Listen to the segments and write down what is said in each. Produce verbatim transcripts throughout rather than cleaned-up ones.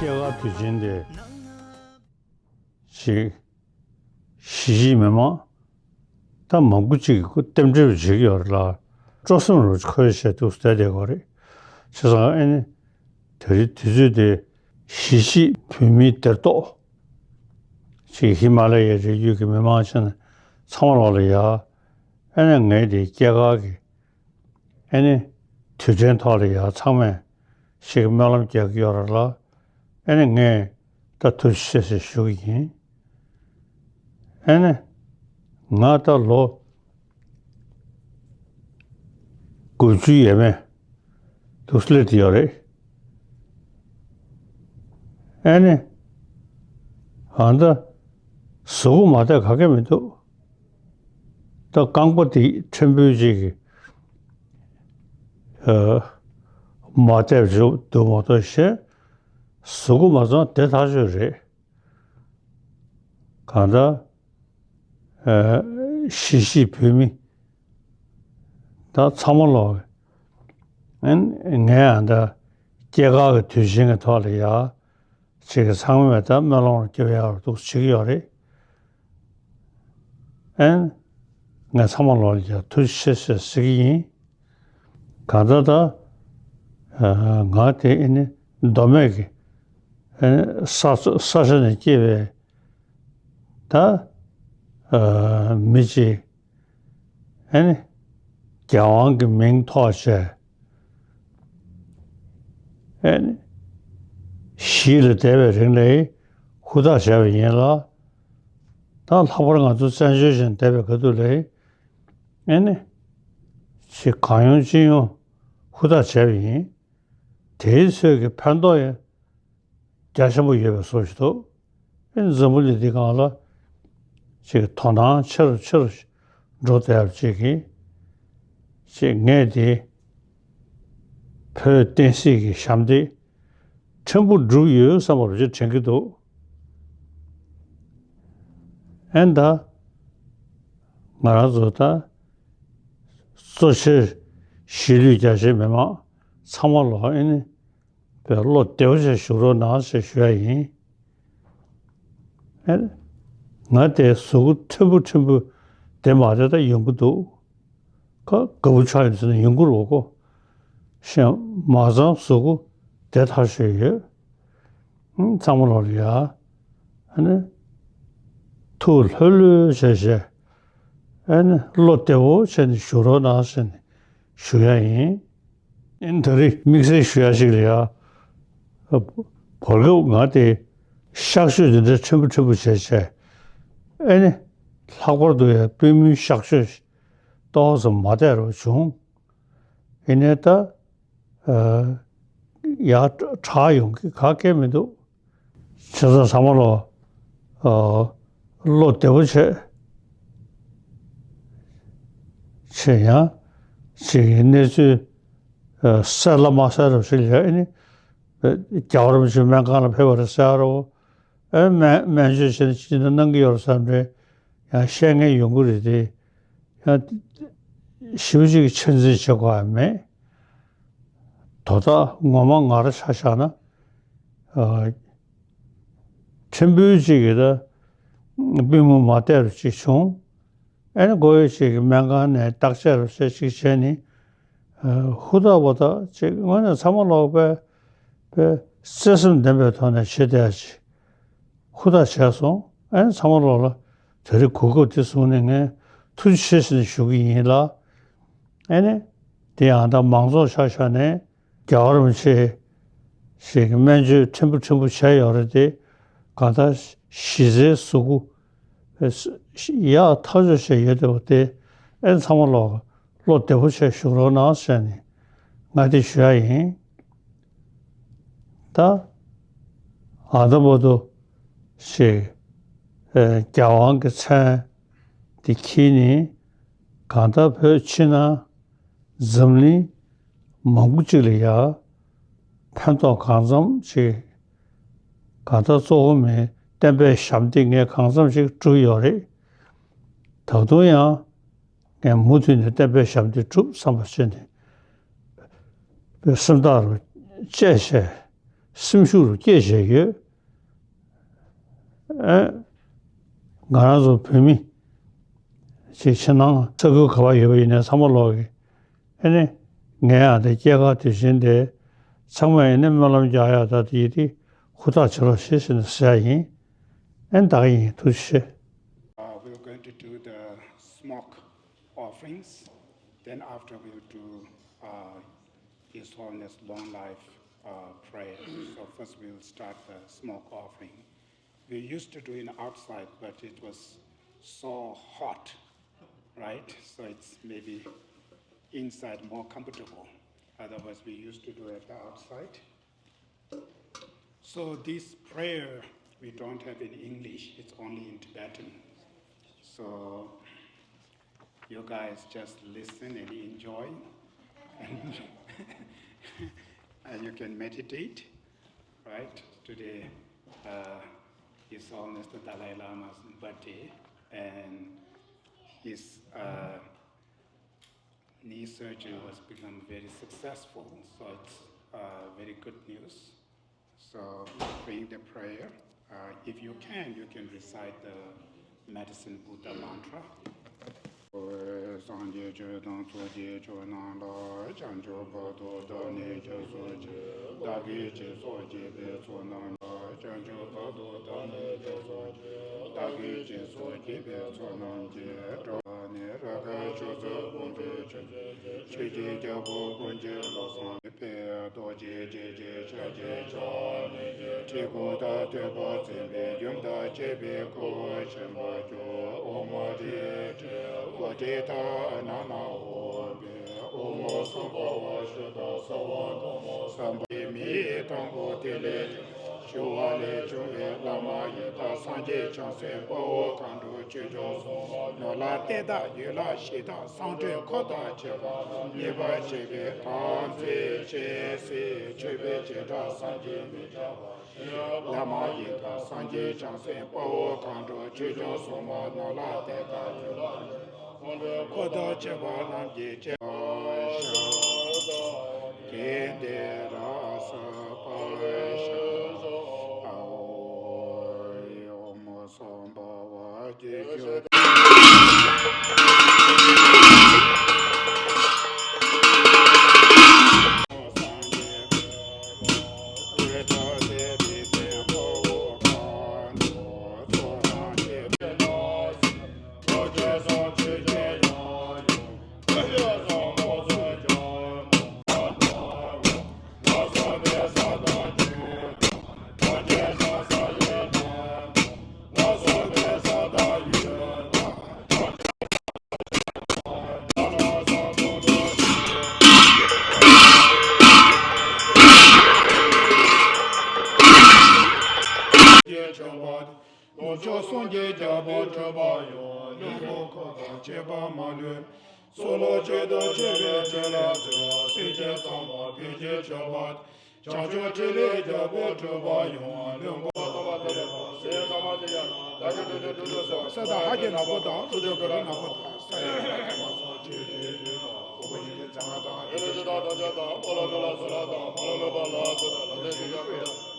སྐྱེས་སྐར་དུས་ཆེན་དེ་ཞིག་གཞིས་བྱེས་མི་མང་ད་མང་པོ་ཅིག་གིས་རྟེན་འབྲེལ་བྱེད་ཀྱི་ཡོད་རེད་ལ། སྤྲོ་སེམས་རུ་འཁོལ་བྱས་འདུག་བསྡད་བསྡད་ཀྱི་རེད། བྱས་ཙང་ཨ་ནི་དེ་རིང་དུས་ཚོད་དེ་གཞིས་བྱེས་བོད་མིའི་སྡེར་གཏོགས་ཅིག་ཧི་མ་ལ་ཡའི་རི་རྒྱུད་ཀྱི་མི་མང་ཆ་ནས་ཚང་མ་ལོག་ལ་ཡ། ཨ་ནི་ངའི་དེ་སྐྱེས་སྐར་གྱི་ཨ་ནི་དུས་དྲན་ཐོག་ལ་ཡ་ཚང་མས་ཞིག་སྨོན་ལམ་རྒྱག་གི་ཡོད་རེད་ལ། ཨ་ནི་ངས་ད་ཐུགས་རྗེ་ཆེ་ཞེས་ཞུ་གི་ཡིན། ཨ་ནི་ང་ད་ལོ་དགུ་བཅུ་ཡས་མས་འདུག་སླེབས་ཡོད་རེད། ཨ་ནི་ཨ་ད་གཟུགས་པོ་མ་བདེ་ག་གེ་མི་འདུག་ད་རྐང་པ་དེ་ཕྲན་བུ་ཅིག་གི་ཨ་མ་བདེ་བ་འདུག་མ་གཏོགས་ཞེ་གཟུགས་པོ་མ་ཚང་བདེ་ཐག་ཆོད་རེད། གང་ལྟར་ཨ་གཞིས་བྱེས་བོད་མི་ད་ཚང་མ་ལོག་ཨ་ནི་ངས་ཨ་ད་སྐྱེས་སྐར་གྱི་དུས་ཆེན་གྱི་ཐོག་ལ་ཡ་ཅིག་གི་ཚང་མས་ད་སྨོན་ལམ་རྒྱབ་ཡག་འདུག་བྱེད་ཀྱི་ཡོད་རེད། ཨན། ངས་ཚང་མ་ལོག་ལ་ཡ་ཐུགས་རྗེ་ཆེ་ཞེས་ཟེར་གྱི་ཡིན། གང་ལྟར་ད་ཨ་ང་དེ་ཨ་ནི་མདོ་སྨད་ཀྱི་ཨ་ནི་ས་ས་ཆ་ནས་སྐྱེས་པའི་ད་ཨ་མི་གཅིག་ཨ་ནི་རྒྱལ་དབང་གི་མིང་ཐོགས་བྱས་ཨ་ནི་གཞིས་ལ་བསྡད་པའི་རིང་ལ་ཧུར་ཐག་བྱས་པ་ཡིན་ལ། ད་ལྷག་པར་ང་ཚོ་བཙན་བྱོལ་ཞིག་བསྡད་པའི་ཁ་ཐུག་ལ་ཨ་ནི་ཅིག་གང་ཡོང་ཅི་ཡོང་ཧུར་ཐག་བྱས་པ་ཡིན། དེའི་ཚོད་ཀྱི་ཕན་ཐོགས་ཡང་རྒྱ་ཆེན་པོ་ཡོད་པའི་བཟོ་ཞིག་འདུག་ཨེ་འཛམ་བུ་གླིང་འདི་སྒང་ལ་ཅིག་དོ་སྣང་ཆེ་རུ་ཆེ་རུ་འགྲོ་བསྡད་ཡག་ཅིག་གིས་ཅིག་ངས་འདི་བོད་བསྟན་སྲིད་ཀྱི་ཞབས་འདེགས་ཕྲན་བུ་བསྒྲུབས་ཡོད་བསམ་པ་རུ་ཅིག་དྲན་གྱི་འདུག་ཨེ་ད་ང་རང་ཚོ་ད་གཙོ་ཆེར་གཞིས་ལུས་རྒྱ་ཆེའི་མི་མང་ཚང་མ་ལོག་ཨེ་ནི་བློ་བདེ་པོ་བྱས་བཞུགས་རོགས་གནང་ཞེས་ཞུ་ཡ་ཡིན། ཨེ། ང་དེ་གཟུགས་པོ་ཕྲན་བུ་ཕྲན་བུ་བདེ་མ་བདེ་ད་ཡོང་གི་འདུག་ཁ་དགའ་པོ་ཆགས་ཡོང་ཟེར་ན་ཡོང་གི་རེད་གོ། གཞན་མ་ཚང་གཟུགས་པོ་བདེ་ཐག་ཆོད་ཡོད། ཨང་། ཚང་མ་ལོག་ལ་ཡ། ཨ་ནི། ཐུགས་ལྷོད་ལྷོད་བྱས་བྱས། ཨ་ནི་བློ་བདེ་པོ་བྱས་ནས་བཞུགས་རོགས་གནང་ཟེར་ནས་ཞུ་ཡ་ཡིན། ཨ་ནི་ད་རེས་དམིགས་བསལ་ཞུ་ཡ་ཞིག་ལ་ཡ། བར་སྐབས་ང་དེ་གཤག་བཅོས་འདི་འདྲ་ཕྲན་བུ་ཕྲན་བུ་བྱས་བྱས། ཨ་ནི་ལྷག་པར་དུ་ཡ་པུས་མོའི་གཤག་བཅོས་ཏོག་ཙམ་མ་བདེ་རུ་བྱུང་། ཡིན་ནའི་ད་ཡར་དྲག་ཡོང་གི་ག་གེ་མི་འདུག་བྱས་ཙང་ཚང་མ་ལོག་བློ་བདེ་པོ་བྱས་བྱས་ཡང་ཅིག་གནས་ཚུལ་གསལ་ལ་མ་གསལ་རབ་ཞིག་ལ་ཨ་ནི་རྒྱལ་བ་རིན་པོ་ཆེ་སྨན་ཁང་ལ་ཕེབས་པ་རེད་ཟེར་རོ། ཨེ་སྨན་སྨན་བཅོས་བྱས་ནས་ཅི་འདྲ་གནང་གི་ཡོད་རེད་བསམ་རེད། ཡང་བཤད་མཁན་ཡོང་གི་རེད་དེ། ཡང་ཞེ་པོ་ཅིག་ཆ་འཛིན་བྱེད་དགོས་ཡ་མེད། དོ་བདག་ངོ་མ་ང་རང་ཆ་བཞག་ན། ཨ་ཕྲན་བུ་ཅིག་གིས་ད་པུས་མོ་མ་བདེ་རུ་ཅིག་བྱུང་། ཨ་ནི་མགོ་ཡོད་ཅིག་གིས་སྨན་ཁང་ནས་བརྟག་དཔྱད་རུ་བྱས་ཅིག་བྱས་ནི། ཨ་ཧུར་ཐག་པོ་ཐག་ཅིག་དངོས་གནས་ཚང་མ་ལོག་པའི་པའི་བརྩེ་སེམས་ལྡན་པའི་ཐོག་ནས་བྱེད་བསྡད་ཡ་ཅིག་ཧུར་ཐག་བྱས་སོང་། ཨ་ནི་ཚང་མ་ལོག་ལ་དེ་རིང་གོ་སྐབས་དེ་བཟུང་ནས་ངས་ཐུགས་རྗེ་ཆེ་ཟེར་ནས་ཞུ་གི་ཡིན་ལ། ཨ་ནི་དེ་ཡང་ད་མང་ཚོགས་ཆ་བཞག་ནས་རྒྱལ་བ་རིན་པོ་ཆེ་ཞིག་གི་སྨན་བཅོས་ཕྲན་བུ་ཕྲན་བུ་བྱས་ཡོད་རེད་དེ། གང་ལྟར་གཞི་རྩའི་གཟུགས་པོ་ཡག་ཐག་ཆོད་བྱས་ཡོད་བསྡད་པ་དེ་ཨ་ནི་ཚང་མ་ལོག་བློ་བདེ་པོ་བྱས་བཞུགས་རོགས་གནང་ཟེར་ནས་ང་དེ་ཞུ་ཡ་ཡིན། ད་ཨ་ད་བར་དུ་ཞིག་ཨེ་རྒྱལ་དབང་གི་མཚན་དེ་འཁྱེར་ནས་གང་ལྟར་བོད་ཕྱི་ནང་འཛམ་གླིང་མང་པོ་ཅིག་ལ་ཡ་ཕན་ཐོགས་གང་འཚམ་ཅིག་གང་ལྟར་གཙོ་བོ་མིའི་བསྟན་པའི་ཞབས་འདེགས་ངས་གང་འཚམ་ཞིག་བསྒྲུབས་ཡོད་རེད། ད་དུང་ཡང་ངས་མུ་མཐུད་ནས་བསྟན་པའི་ཞབས་འདེགས་སྒྲུབ་བསམ་པ་བྱས་ནས་སེམས་ཐག་རུ་བཅད་བྱས། སེམས་ཤུགས་རུ་སྐྱེད་བྱེད་ཀྱི་ཡོད། ཨེ། ང་རང་ཚོ་བོད་མི་ཅིག་ཕྱི་ནང་ས་ཁུལ་ག་པར་ཡོད་པ་ཡིན་ནའི་ཚང་མ་ལོག་གི། ཨེ་ནི། ངའི་ཨ་ད་སྐྱེས་སྐར་དུས་ཆེན་དེ་ཚང་མས་ཨེ་ནི་སྨོན་ལམ་རྒྱག་ཡ་ད་དེ་ཡིན་དེ་ཧུར་ཐག་བྱེད་རོགས་ཞེས་ཟེར་ནས་ཟེར་ཡ་ཡིན། ཨེ་ནི་ད་ག་ཡིན། ཐུགས་རྗེ་ཆེ། Uh, we're going to do the smoke offerings. Then after we'll do uh, His Holiness long life uh, prayer. So first we'll start the smoke offering. We used to do it outside, but it was so hot, right? So it's maybe inside more comfortable. Otherwise, we used to do it outside. So this prayer we don't have in English, it's only in Tibetan. So you guys just listen and enjoy, and, and you can meditate, right? Today uh, is Holiness the Dalai Lama's birthday, and his uh, knee surgery was become very successful, so it's uh, very good news. So bring the prayer. Uh, if you can, you can recite the medicine Buddha mantra. སངས་རྒྱས་ཆོས་དང་ཚོགས་ཀྱི་མཆོག་རྣམས་ལ། བྱང་ཆུབ་བར་དུ་བདག་ནི་སྐྱབས་སུ་མཆི། བདག་གིས་སྦྱིན་སོགས་བགྱིས་པའི་ཚོགས་རྣམས་ལ། བྱང་ཆུབ་བར་དུ་བདག་ནི་སྐྱབས་སུ་མཆི། བདག་གིས་སྦྱིན་སོགས་བགྱིས་པའི་ཚོགས་རྣམས་ཀྱིས། འགྲོ་བ་ནི་ར་ག་ཆུ་ཚོད་ཀུན་གྱི་ཆུ། ཆོས་ཀྱི་རྒྱལ་པོ་ཀུན་གྱི་བློ་བཟང་། པའི་རྡོ་རྗེ་འཇིགས་བྱེད་ཕྱག་རྒྱའི་ཕྱག། བྲིས་སྐུ་དང་ཐོད་པ་བརྩེགས་པའི་ཡུམ་དང་བཅས་པའི་སྐུ། ཆེན་པོ་སྐྱོང་དབུ་མ་རིགས་དྲུག་དབུ་སྐྲའི་དང་ནང་ན་འོག་པའི་དབུ་མ་གསུམ་པ་འོག་ཞབས་དང་ས་བོན་ཐོག་མ་གསུམ་པ། མིའི་དང་པོ་དེ་ལས་བྱུང་བ་ལས་བྱུང་བའི་བླ་མ་ཡི་དམ་སངས་རྒྱས་བྱང་སེམས་དཔའ་བོ་མཁའ་འགྲོ་ཆོས་སྐྱོང་སྲུང་མ་ནོར་ལྷ་རྟེན་དང་ཡུལ་ལྷ་གཞི་བདག་གསང་སྤྲུལ་འཁོར་དང་བཅས་པ་མཉེས་པར་བྱེད་པའི་དམ་ཚིག་ཆེ་སྲིད་མཆོད་པའི་བྱེ་བྲག་བསམ་གྱིས་མི་ཁྱབ་པ། བླ་མ་ཡི་དམ་སངས་རྒྱས་བྱང་སེམས་དཔའ་བོ་མཁའ་འགྲོ་ཆོས་སྐྱོང་སྲུང་མ་ནོར་ལྷ་རྟེན་དང་ཡུལ་ལྷ་འཁོར་དང་བཅས་པ་རྣམས་ཀྱིས་བཅས་པར་ཤོག་དེ་འདི་ར་ས་པར་ཤོག་ཨ་ཨོ་ཡོ་མོ་སོམ་བ་བ་ཀྱེ་ཀྱོ། ལོངས་སྤྱོད་སངས་རྒྱས་རྒྱལ་པོ་སྤྲུལ་པ་ཡང་། བློན་པོ་འཁོར་དང་བཅས་པ་མ་ལུས། གསོལ་ལོ་ཆོས་དང་བཅས་པའི་ཕྲིན་ལས་མཛད། སྲས་ཀྱི་ཐོག་མར་བོད་ཀྱི་ཆོས་པ། བྱང་ཆུབ་ཕྲིན་ལས་རྒྱལ་པོ་སྤྲུལ་པ་ཡང་། བློན་པོ་ས་དང་ལྷ་ཀྱི་ནག་པོ་དང་། ཀླུ་ཀླུ་ཀླུ་ནག་པོ་དང་། ས་ཡི་ནག་པོ་དང་།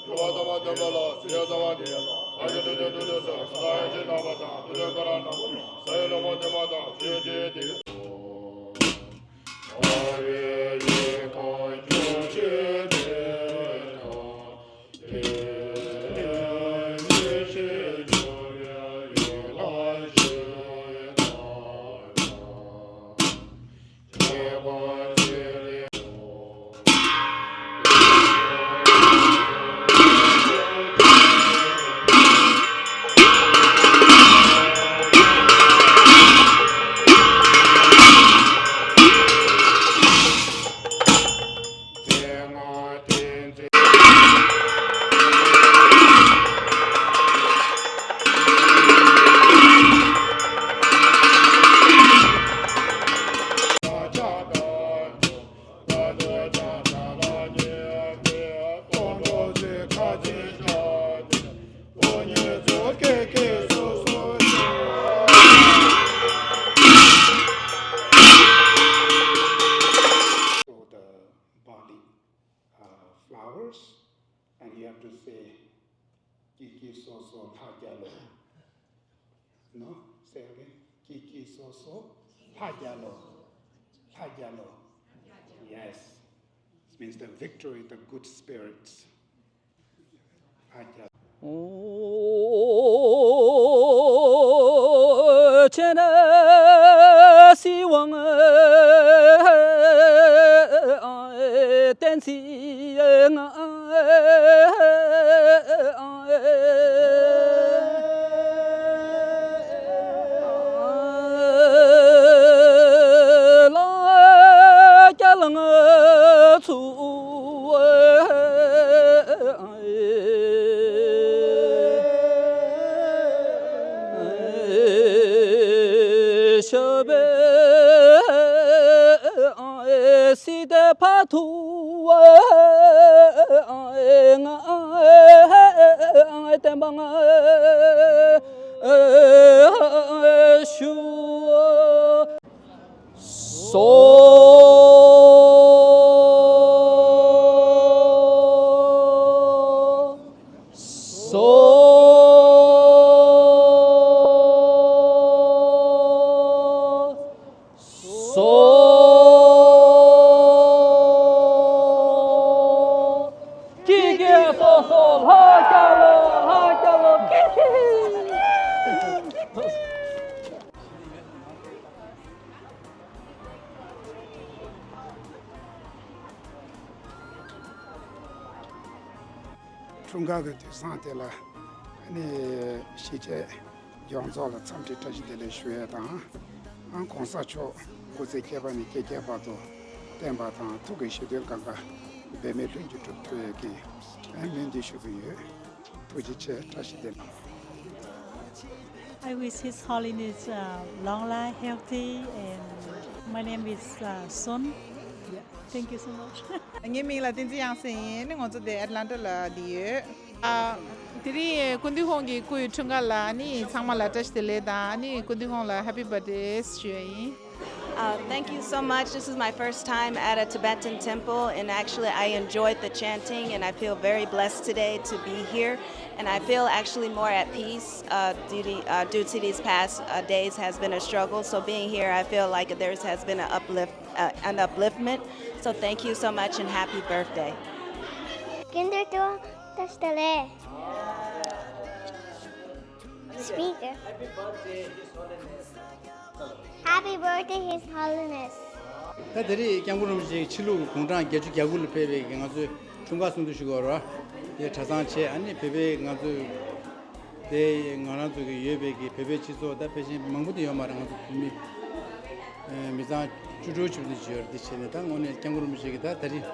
The barley uh, flowers. And you have to say, Kiki so so lha jalo. No? Say again. Kiki so so lha jalo. Lha jalo. Yes. It means the victory, the good spirits. Lha jalo. འཁྲུངས་སྐར་གྱི་དུས་བཟང་དེ་ལ་ནི་གཞིས་བྱེས་ཡོངས་རྫོགས་ལ་འཚམས་འདྲི་བཀྲ་ཤིས་བདེ་ལེགས་ཞུ་ཡས་དང་། ཨང་གོང་ས་མཆོག་སྐུ་ཚེ་བསྐལ་པ་ནས་བསྐལ་བརྒྱའི་བར་དུ་བརྟན་པ་དང་། ཐུགས་ཀྱི་བཞེད་དོན་གང་ག་འབད་མེད་ལྷུན་གྱིས་འགྲུབ་ཐུབ་ཡས་ཀྱི་སྨོན་འདུན་ཞུ་གི་ཡོད། ཐུགས་རྗེ་ཆེ། བཀྲ་ཤིས་བདེ་ལེགས། I wish His Holiness uh, long life, healthy, and my name is uh, Sun. Yeah, thank you so much. ངའི་མིང་ལ་བསྟན་འཛིན་དབྱངས་གསལ་ཡིན། ང་ཚོ་འདི་ཨེཊ་ལན་ཊ་ལ་བསྡད་ཡོད། ཨ། དེ་རིང་སྐུ་མདུན་ཁོང་གི་སྐུའི་འཁྲུངས་སྐར་ལ་ནི་ཚང་མ་ལ་བཀྲ་ཤིས་བདེ་ལེགས་དང་ནི་སྐུ་མདུན་ཁོང་ལ་Happy Birthday ཞུ་ཡ་ཡིན། Uh, thank you so much. This is my first time at a Tibetan temple, and actually, I enjoyed the chanting, and I feel very blessed today to be here. And I feel actually more at peace uh, due, to, uh, due to these past uh, days has been a struggle. So being here, I feel like there has been an uplift, uh, an upliftment. So thank you so much, and happy birthday. Kinder to tastale. Speaker. Happy birthday, His Holiness. ད་དེ་རིང་སྐྱབས་མགོན་རིན་པོ་ཆེ་ཕྱི་ལུགས་དགུང་གྲངས་བརྒྱད་ཅུ་གྱ་དགུ་ལ་ཕེབས་པའི་ང་ཚོའི་འཁྲུངས་སྐར་སྲུང་བརྩི་ཞུ་དགོས་རེད་བ། དེ་གྲྭ་ཚང་བྱས། ཨ་ནི་བོད་པའི་ང་ཚོའི་དེ་ང་རང་ཚོ་གི་ཡོད་པའི་གི་བོད་པའི་སྤྱི་ཚོགས་ད་ཕལ་ཆེར་མང་པོ་དེ་ཡོད་མ་རེད། ང་ཚོ་བོད་མི་མི་ཚང་བཅུ་དྲུག་བཅུ་བདུན་ཅིག་ཡོད་རེད། དེ་བྱས་ནས་ད་དངོས་གནས་སྐྱབས་མགོན་རིན་པོ་ཆེ་གི་ད་ད་རིང་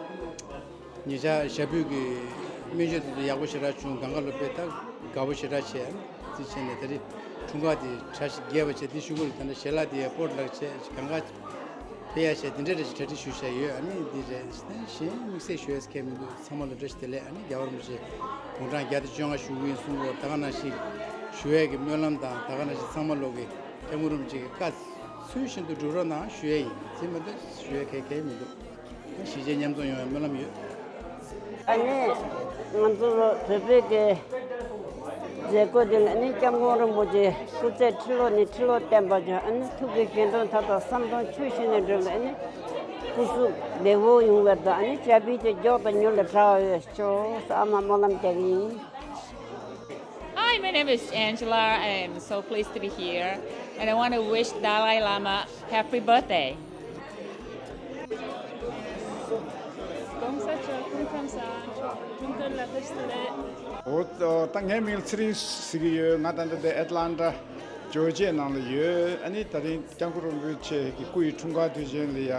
ཉེ་ཆར་ཞབས་པུས་ཀྱི་སྨན་བཅོས་དེ་ཚོ་ཡག་པོ་ཞེ་དྲག་བྱུང་། གང་ག་ལོ་དཔེ་ད་དགའ་པོ་ཞེ་དྲག་བྱས། དེ་བྱས་ནས་ད་རིང་འཁྲུངས་སྐར་དེ་གྲ་ཞིག་རྒྱས་པ་བྱས། དེ་ཞུ་དགོས་རེད། ད་ནི་ཞལ་ལག་དེ་ཡང་སྤོར་ལག་བྱས། གང་ག་ཕེབས་ཡ་བྱས། དེ་འདྲ་རེ་ཞིག་གྲ་སྒྲིག་ཞུ་བྱས་ཡོད། ཨ་ནི་འདི་རེད། གཞན་དམིགས་བསལ་ཞུ་ཡས་གང་མི་འདུག་ཚང་མ་ལ་བཀྲ་ཤིས་བདེ་ལེགས། ཨ་ནི་རྒྱལ་བ་རིན་པོ་ཆེ་དགུང་གྲངས་བརྒྱ་དང་བཅོ་ལྔ་བཞུགས་ཀྱི་ཡིན་གསུང་གི་ཡོད། ད་ག་ནང་བཞིན་ཞུ་ཡས་ཀྱི་སྨོན་ལམ་དང་། ད་ག་ནང་བཞིན་ཚང་མ་ལོག་གི་སྐྱབས་མགོན་རིན་པོ་ཆེ་གི་བཀའ་ཚུལ་བཞིན་དུ་སྒྲུབ་རོགས་གནང་ཞུ་ཡས་ཡིན། དེ་མ་གཏོགས་ཞུ་ཡས་གང་ཡང་མི་འདུག་གཞིས་བྱེས་མཉམ་འཛོམས་ཡོང་བའི་སྨོན་ལམ་ཡོད། ཨ་ནི་ང་ཚོ་བོད་པའི་གི་མཛད་སྒོ་འདི་ལ་ནི་སྐྱབས་མགོན་རིན་པོ་ཆེ་སྐུ་ཚེ་ཁྲི་ལོ་ནས་ཁྲི་ལོ་བརྟན་པར་བྱོན། ཨ་ནི་ཐུགས་ཀྱི་དགེ་འདུན་དག་དང་བསམ་དོན་ཆོས་བཞིན་དུ་འགྲུབ། ཨ་ནི་སྐུ་གཟུགས་བདེ་པོ་ཡོང་བར་དང་། ཨ་ནི་བྱ་ཕྱི་དེ་མགྱོགས་དང་མྱུར་ལ་དྲག་པར་ཤོག་ཟེར་ཨ་མ་སྨོན་ལམ་རྒྱག་གི་ཡིན། Hi, my name is Angela. I am so pleased to be here, and I want to wish Dalai Lama happy birthday. གོང་ས་མཆོག་སྐུ་ཁམས་བཟང་། འཁྲུངས་སྐར་ལ་བཀྲ་ཤིས་བདེ་ལེགས། འོ། ད་ངའི་མིང་ཚེ་རིང་ཟེར་གྱི་ཡོད། ང་ད་ལྟ་དེ་ཨེཊ་ལན་ཊ་ཇོར་ཇི་ཡའི་ནང་ལ་ཡོད། ཨ་ནི་ད་རིང་སྐྱབས་མགོན་རིན་པོ་ཆེ་གི་སྐུ་ཡི་འཁྲུངས་སྐར་དུས་ཆེན་ལ་ཡ་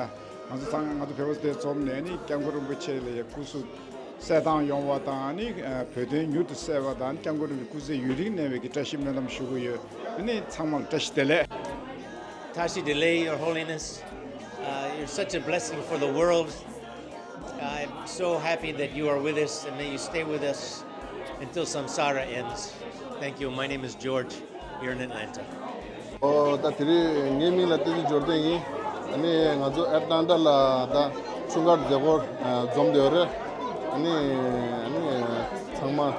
ང་ཚོ་ཚང་ང་ཚོ་བོད་པ་དེ་འཛོམས་ནས། ཨ་ནི་སྐྱབས་མགོན་རིན་པོ་ཆེ་ལ་ཡ་སྐུ་གཟུགས་གསལ་ཐང་ཡོང་བ་དང་། ཨ་ནི་བོད་དོན་མྱུར་དུ་གསལ་བ་དང་། སྐྱབས་མགོན་རིན་པོ་ཆེ་སྐུ་ཚེ་ཡུན་རིང་གནས་པའི་གི་བཀྲ་ཤིས་སྨོན་ལམ་ཞུ་གི་ཡོད། ཨ་ནི་ཚང་མ་ལ་བཀྲ་ཤིས་བདེ་ལེགས། Tashi Delek, Your Holiness, uh, you're such a blessing for the world. I'm so happy that you are with us, and may you stay with us until samsara ends. Thank you. My name is George, here in Atlanta. ཨོ། ད་དེ་རིང་ངའི་མིང་ལ་བསྟན་འཛིན་འབྱོར་ལྡན་ཡིན། ཨ་ནི་ང་ཚོ་ཨེཊ་ལན་ཊ་ལ་ད་འཁྲུངས་སྐར་མཛད་སྒོར་འཛོམས་བསྡད་ཡོད་རེད། ཨ་ནི་ཨ་ནི་ ཚང་མ་ཨ་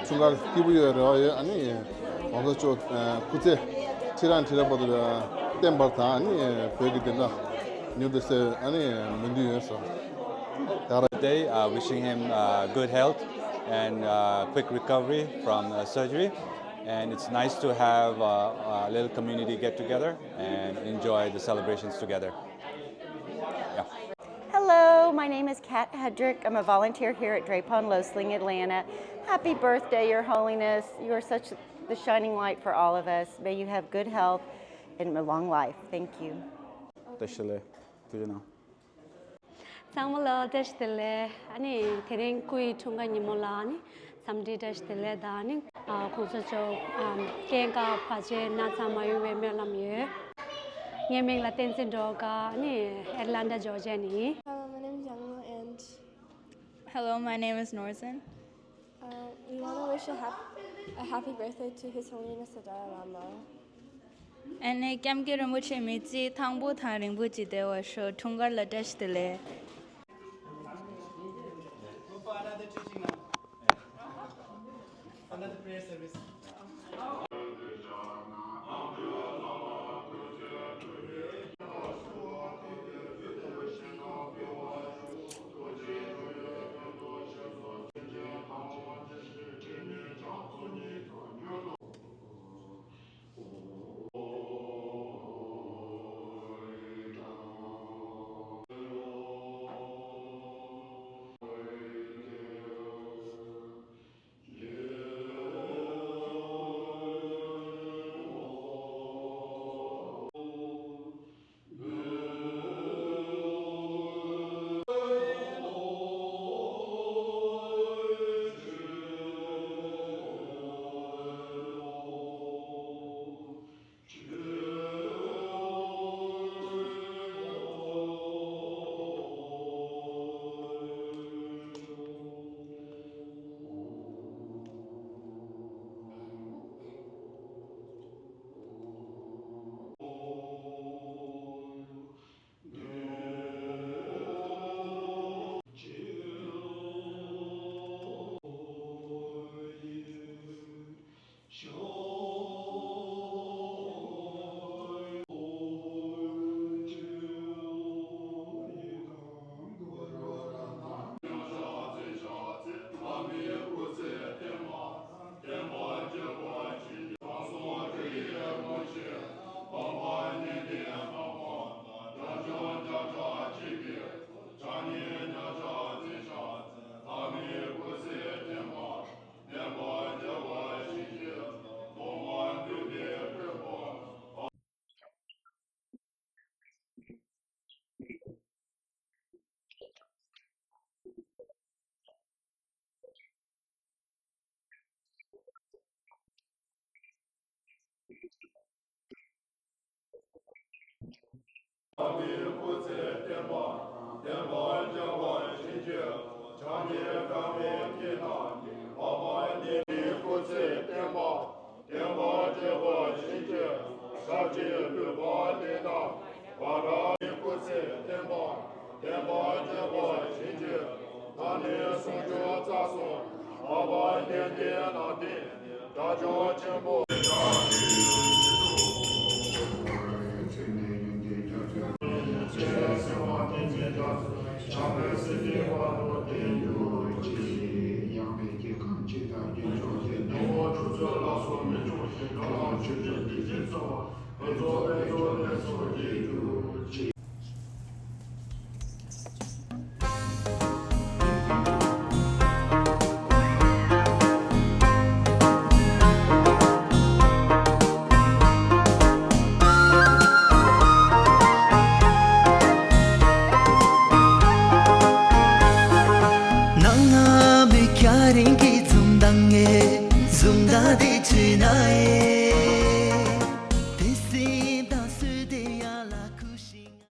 འཁྲུངས་སྐར་སྐྱིད་པོ་ཡོད་རེ་བ་ཡོད། ཨ་ནི་༸གོང་ས་མཆོག་ཨ་སྐུ་ཚེ་ཁྲི་རབས་ཁྲི་རབས་བར་དུ་བརྟན་པར་དང་། ཨ་ནི་བོད་ཀྱི་བདེན་མཐའ་མྱུར་དུ་གསལ་བའི་ཨ་ནི་སྨོན་འདུན་ཡོད་ཟེར། Today, uh, wishing him uh, good health and uh, quick recovery from uh, surgery. And it's nice to have uh, a little community get together and enjoy the celebrations together. Yeah. Hello, my name is Kat Hedrick. I'm a volunteer here at Drepon Loosling Atlanta. Happy birthday, Your Holiness. You are such the shining light for all of us. May you have good health and a long life. Thank you. བཀྲ་ཤིས་བདེ་ལེགས། ཐུགས་རྗེ་གནང་། ཚང་མ་ལ་བཀྲ་ཤིས་བདེ་ལེགས། ཨ་ནི་དེ་རིང་སྐུ་ཡི་འཁྲུངས་སྐར་ཉིན་མོ་ལ་ཨ་ནི་འཚམས་འདྲི་བཀྲ་ཤིས་བདེ་ལེགས་དང་། ཨ་ནི་༸གོང་ས་མཆོག་སྐུ་ཁམས་བཟང་ཕྱིར་ན་ཚ་མ་ཡོང་བའི་སྨོན་ལམ་ཡོད། ངའི་མིང་ལ་བསྟན་འཛིན་སྒྲོལ་དཀར། ཨ་ནི་Atlanta Georgia ནས་ཡིན། Hello, my name is Young and Hello, my name is Norzen. uh, we want to wish a, hap- a happy birthday to His Holiness the Dalai Lama. ཨ་ནི་༸སྐྱབས་མགོན་རིན་པོ་ཆེ་མི་ཚེ་ཐང་པོ་དང་རིང་པོ་ཅིག་བདེ་བར་ཤོག་འཁྲུངས་སྐར་ལ་བཀྲ་ཤིས་བདེ་ལེགས། Go for another teaching now. Another prayer service.